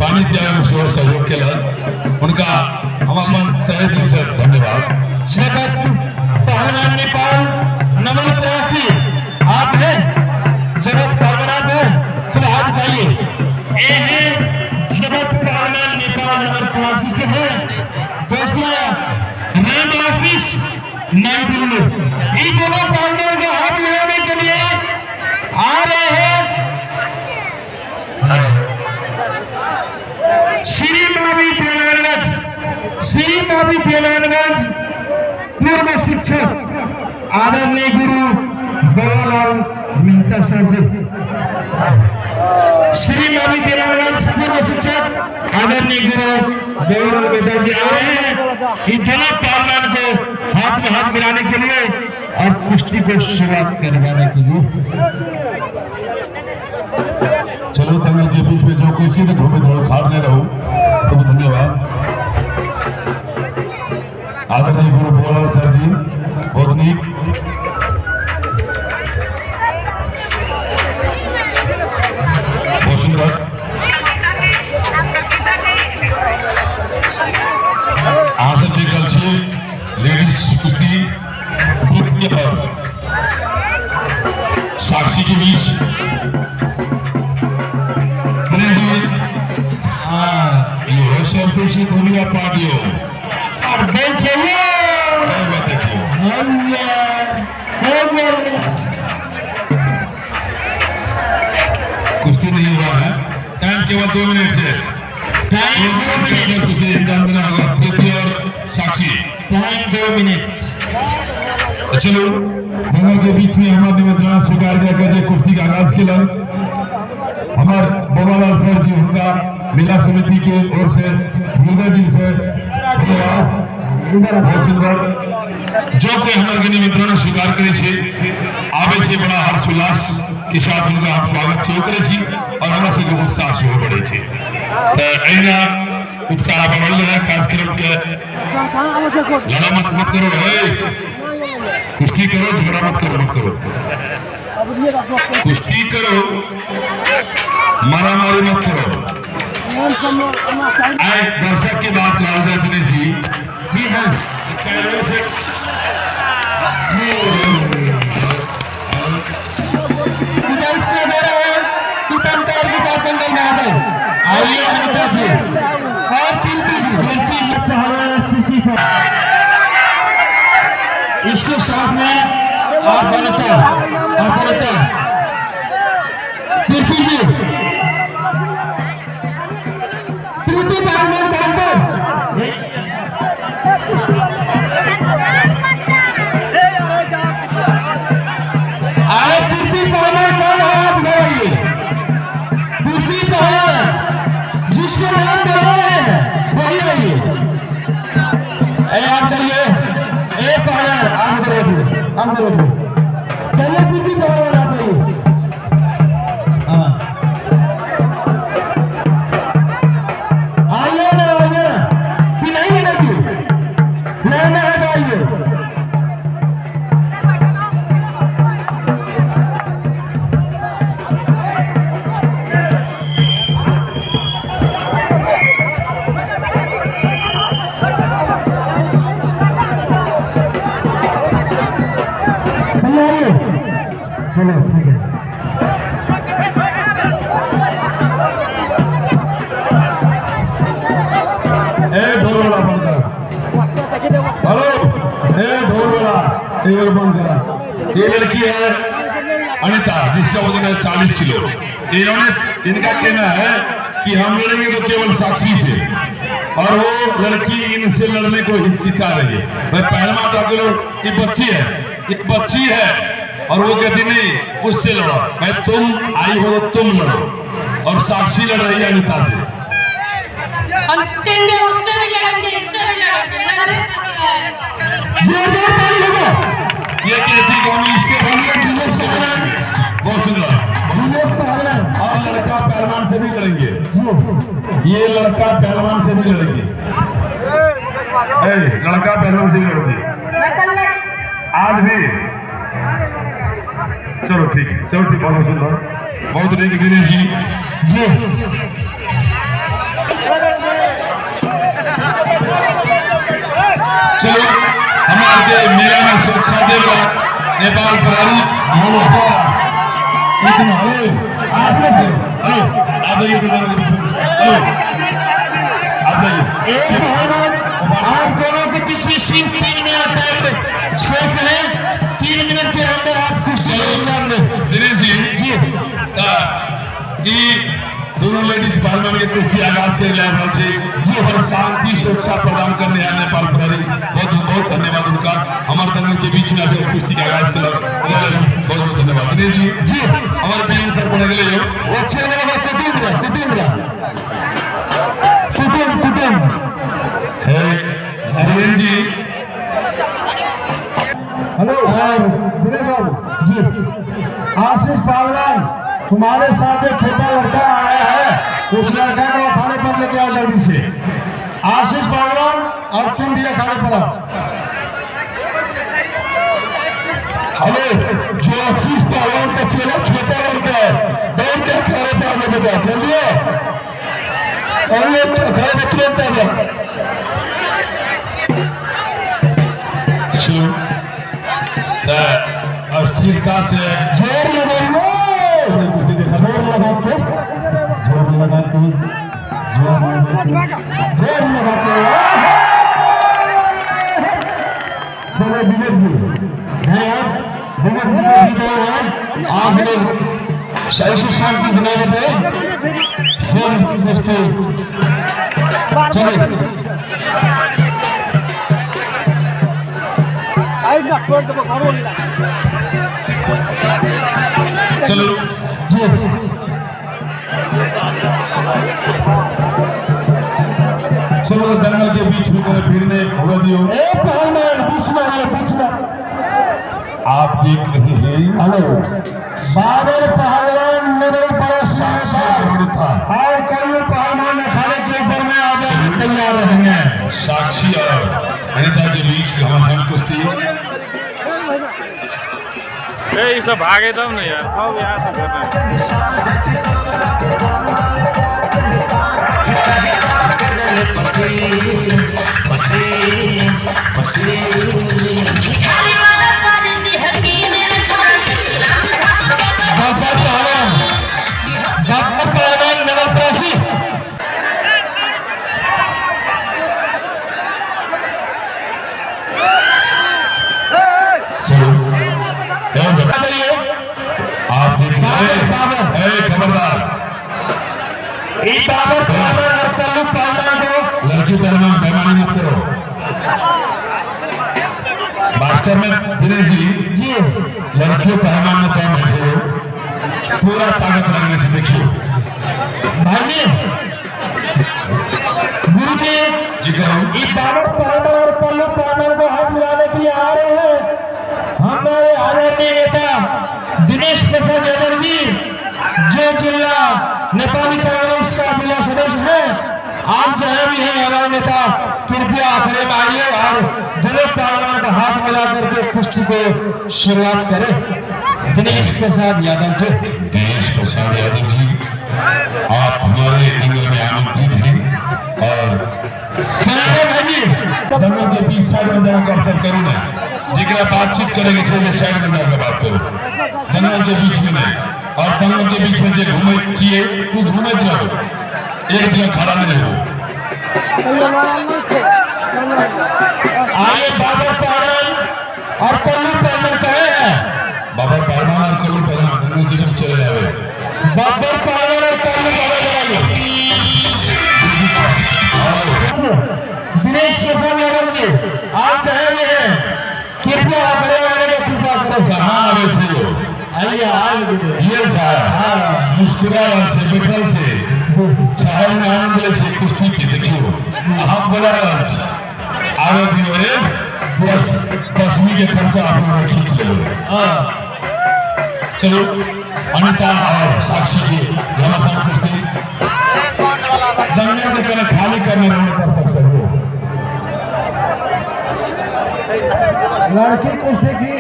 पानी पियाबे में सेहो सहयोग केलक, हुनका हम अपन तहे दिल से धन्यवाद। जगत पहलवान नेपाल नवल प्रवासी आप हैं, जगत पहलवान आप हैं, चलो हाथ उठाइए। ये है जगत पहलवान नेपाल नवल प्रवासी से है। दूसरा राम आशीष नई दिल्ली। ये दोनों पहलवान को हाथ मिलाने के लिए आ रहे हैं श्री मावी देवानगंज, श्री मावी देवानगंज पूर्व शिक्षक आदरणीय गुरु बाबालाल मेहता सर जी। श्री मावी देवानगंज पूर्व शिक्षक आदरणीय गुरु बाबालाल मेहता जी आ रहे हैं इन दोनों पहलवान को हाथ में हाथ मिलाने के लिए और कुश्ती को शुरुआत करवाने के लिए। चलो तंगल के बीच में जो कोई सीधे घूमे थोड़ा खाड़ ले रहो, तो धन्यवाद आदरणीय गुरु बोलाल सर जी, बहुत नीक। बहुत सुंदर। अहाँ सब देख रहल छी लेडीज कुश्ती और साक्षी के बीच। दिनेश जी, हाँ, इहो सब बेसी धुलिया पाडियो और दे चाहिए। देखियो। भैया, हो गया। कुश्ती नहीं हुआ है, टाइम केवल 2 मिनट है। Time 2 minute. कुश्ती अंजाम देना होगा प्रीति और साक्षी। Time 2 minute. तो चलो दंगल के बीच में हमारे निमंत्रणा स्वीकार किया जे कुश्ती का आगाज केलन हमार बाबालाल सर जी, उनका मेला समिति के ओर से हृदय दिल से धन्यवाद। बहुत सुंदर। जो कोई हमारे के निमंत्रण स्वीकार करे छे, आवे छे, बड़ा हर्ष उल्लास के साथ उनका हम स्वागत सेहो करे छी और हमरा सबके उत्साह सेहो बढ़े छे। तो एहिना उत्साह बढ़ल रहे कार्यक्रम के। लड़ा मत, मत करो, ए कुश्ती करो, झगड़ा मत करो, मत करो, कुश्ती करो, मारामारी मत करो। आए दर्शक की बात कहल जाए दिनेश जी। जी हाँ। पहले से गुजारिश किया जा रहा है कि तम तैयार के साथ दंगल में आ जाए। आइए अनिता जी और कीर्ति जी, कीर्ति जी पहलवान प्रीति पर इसके साथ में आप अनिता और अनिता प्रीति जी, प्रीति पहलवान कानपुर। आए प्रीति पहलवान कौन है, आप इधर आइए। प्रीति पहलवान जिसको नाम डरा रहे हैं वही आइए। ए आप जाइए, ए पहलवान आप उधर बैठिए, आप उधर बैठिए। चलिए प्रीति पहलवान आप आइए। हाँ, आइए ना, आइए ना, कि नहीं लेने की लेना है तो आइए। चलिए आइए, चलो ठीक है। ए ढोल वाला बंद कर, हेलो, ए ढोल वाला एक बार बंद करा। ये लड़की है अनिता, जिसका वजन है 40 किलो। इन्होंने, इनका कहना है कि हम लड़ेंगे तो केवल साक्षी से और वो लड़की इनसे लड़ने को हिचकिचा रही है। भाई पहलवान तो आपके लोग, ये बच्ची है, एक बच्ची है और वो कहती नहीं, उससे लड़ो। भाई तुम आई हो तो तुम लड़ो और साक्षी लड़ रही है अनिता से। हम जीतेंगे, उससे भी लड़ेंगे, इससे भी लड़ेंगे, लड़ने खातिर आए हैं। जोरदार ताली हो जाए। ये कहती कि हम इससे भी लड़ेंगे। बहुत सुंदर। विवेक पहलवान। और लड़का पहलवान से भी लड़ेंगे। जी। ये लड़का पहलवान से भी लड़ेंगे। ए, लड़का पहलवान से भी लड़ेंगे। मैं कल लड़ आज भी। चलो ठीक है, चलो ठीक। बहुत सुंदर, बहुत नीक दिनेश जी। जी। चलो हमारे के मेला में सुरक्षा देवला नेपाल प्रहरी। एक मिनट, हेलो हेलो, आप जाइए तो दोनों के बीच में। हेलो, आप जाइए। एक पहलवान, आप दोनों के बीच में सिर्फ 3 मिनट टाइम शेष है। 3 मिनट के अंदर आप कुश्ती अंजाम दें। दिनेश जी। जी। तऽ ई दोनों लेडीज पहलवान के कुश्ती आगाज के लिए रहल छै जी। और शांति सुरक्षा प्रदान करने आयल नेपाल प्रहरी, बहुत बहुत धन्यवाद उनका। हमर दंगल के बीच में अभी कुश्ती के आगाज केलक, बहुत बहुत धन्यवाद। दिनेश जी। जी। हमर पीएम सर पढ़े गेलै यौ। वो चेहरे कुटुंब कुटुंब कुटुंब कुटुंब। हे दिनेश जी। हेलो, और दिनेश बाबू जी। आशीष पहलवान, तुम्हारे साथ एक छोटा लड़का आया है, उस लड़का को अखाड़े पर लेके आओ जल्दी से। आशीष पहलवान और तुम भी अखाड़े पर आओ। हेलो, जो आशीष पहलवान का चेला छोटा लड़का है, दौड़ के अखाड़े पर आ जाओ बेटा, जल्दी आओ। अरे, अखाड़े में तुरंत आ जाओ। चलो, तऽ अस्थिरता से जोर लगाइए, जोर लगा के, जोर लगा के, जोर लगा के, जोर लगा के। चलो विवेक जी हैं, आप विवेक जी का जीते हैं। आप लोग ऐसे शांति बनाए रखे, फिर कुश्ती चले। आइब ना, छोड़ देबो घरो नहीं। चलो। जी। चलो, दंगल के बीच में कोनो भीड़ नहीं होने दियो। एक पहलवान बीच में आए, बीच में। आप देख रहे हैं हेलो, बाबर पहलवान नवल पड़ोसी अनिता और कल्लू पहलवान अखाड़े के ऊपर में आ जाएंगे, तैयार रहेंगे। साक्षी और अनिता के बीच घमासान कुश्ती। ए, ई सब भागे तब ने यार, सब यहाँ से कर रहे हैं। भिखारी वाला सारी दिहकीन रे झांसी बाबर पहलवान, बाबर पहलवान नवल पड़ोसी। चलो, कौन बता बताइए। आप देख रहे हैं बाबर। ए खबरदार। ई बाबर पहलवान और कल्लू पहलवान को लड़की पहलवान, बेमानी मत करो। मास्टर में दिनेश जी। जी। लड़कियों पहलवान में दम है छे, पूरा ताकत लगने से देखियो। भाईजी, गुरु जी। जी, कहो। ई बाबर पहलवान और कल्लू पहलवान को हाथ मिलाने के लिए आ रहे हैं हमारे आदरणीय नेता दिनेश प्रसाद यादव जी, जो जिला नेपाली कांग्रेस का जिला सदस्य है। आप जहां भी हैं हमारे नेता, कृपया अखाड़े में आइए और दोनों पहलवान का हाथ मिला करके कुश्ती को शुरुआत करें। दिनेश प्रसाद यादव जी। दिनेश प्रसाद यादव जी, आप हमारे दंगल में आमंत्रित हैं और सनातन भाई जी। दंगल के बीच साइड में जाकर अवसर करू ना। जेकरा बातचीत करेंगे छै, साइड में जाकर बात करू, दंगल के बीच में नहीं। और दंगल के बीच में जे घूमे छिए, वो घूमैत रहो, एक जगह खड़ा नहीं हो। आइए, बाबर पहलवान और कल्लू पहलवान कहे हैं। बाबर पहलवान और कल्लू पहलवान दंगल के बीच चले जावे। बाबर पहलवान और कल्लू पहलवान आइए। दिनेश प्रसाद यादव जी, आप जहां भी हैं, कृपया अखाड़े में आने का कृपा करें। कहाँ आवे छै यौ? आइए, आइए। गेल छै, मुस्कुरा रहल छै, बैठल छै, शहर में आनंद लै छै कुश्ती के। देखियो, हम बोला रहल छी, आवे दियो रे। 10वीं के खर्चा अपना में खींच लेबै। हाँ। चलो, अनिता और साक्षी के घमासान कुश्ती। दंगल के कने खाली करने रहे दर्शक सब। लड़की कुश्ती की,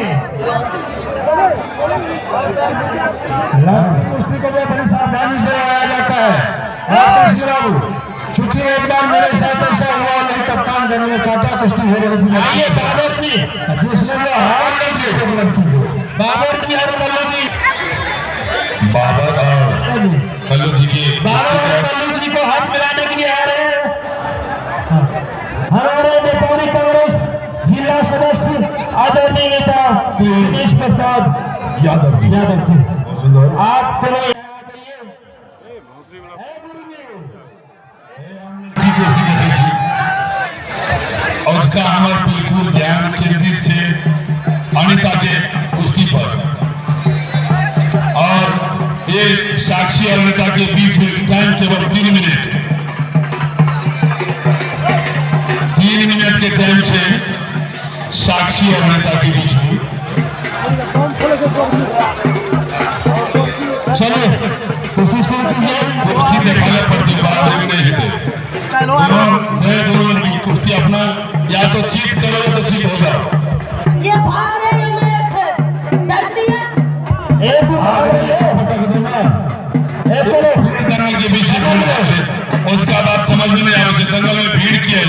लड़की कुश्ती को भी बड़ी सावधानी से लड़ाया जाता है। और कृष्ण बाबू। चूंकि एक बार मेरे साथ ऐसा हुआ, नहीं कप्तानगंज में काटा कुश्ती हो रही थी। आइए बाबर जी। जिसने वो हाथ नहीं, एक लड़की को। बाबर जी और कल्लू जी। बाबर और जी। कल्लू जी के बाबर और कल्लू जी को हाथ मिलाने के लिए आ रहे हैं। हमारे नेपाली कांग्रेस जिला सदस्य आदरणीय नेता श्री दिनेश प्रसाद यादव जी। यादव जी। बहुत सुंदर। आप दोनों की कुश्ती देखै छी। अजुका हमर बिल्कुल ध्यान केंद्रित छै अनिता के कुश्ती पर और ये साक्षी और अनिता के बीच में टाइम केवल 3 मिनट, 3 मिनट के टाइम छै साक्षी और अनिता के बीच में। चलिए, कुश्ती शुरू कीजिए। कुश्ती देखावे पड़ती, बराबरी में नहीं जीते दोनों। दोनों लड़की कुश्ती अपना या तो चीत करो या तो चीत हो जाओ। ये भाग रही है मेरे से, डरती है। ए, तू भाग रही है। पटक देना। ए, चलो। दंगल के बीच में भीड़ है, उसका बात समझ में नहीं आवे छै, दंगल में भीड़ किया है।